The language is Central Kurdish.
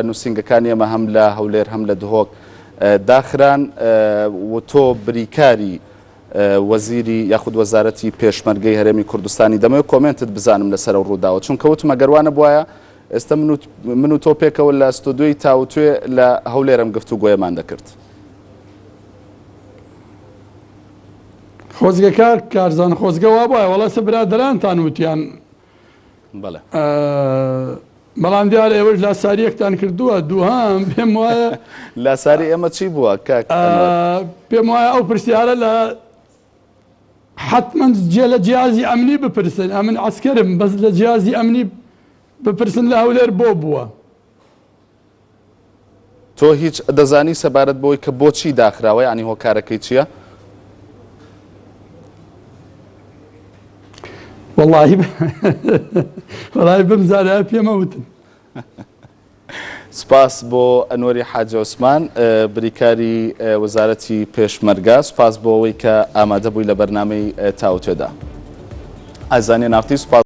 نووسینگەکانی ئێمە هەم لە هەولێر هەم لە دهۆک داخران و تۆ بریکاری وەزیری یاخود وەزارەتی پێشمەرگەی هەرێمی کوردستانی دەمەوێت comment ت بزانم لەسەر ئەو ڕووداوە چونکە وتم ئەگەر وا نەبوایە ئێستا من و تۆ پێکەوە لە ستۆدیۆی تاوتوێ لە هەولێرم گفتوگۆیەمان دەکرد. خۆزگە کاک کارزان خۆزگە وابوایە وەڵا سە برادەرانتان وتیان بەڵێ. بەڵام دیارە ئێوەش لاساریەکتان کردووە دووهەم پێم وایە لاساری ئێمە چی بووە کاک ئەنوەر؟ پێم وایە ئەو پرسیارە لە حتمما جێ لە جیازی ئەمنی بپرسن ئەمن عسکەرم بەس لە جیازی ئەمنی بپرسن لە هەولێر بۆ بووە. تۆ هیچ دەزانی سەبارەت بەوەی کە بۆچی داخراوە یانی هۆکارەکەی چییە؟ وەڵاهی وەڵاهی بمزانایە پێمە وتن. سپاس بۆ ئەنوەری حاجی عوسمان بریکاری وەزارەتی پێشمەرگە سپاس بۆ ئەوەی کە ئامادە بووی لە بەرنامەی تاوتوێدا. ئازانی نافتی سپاس.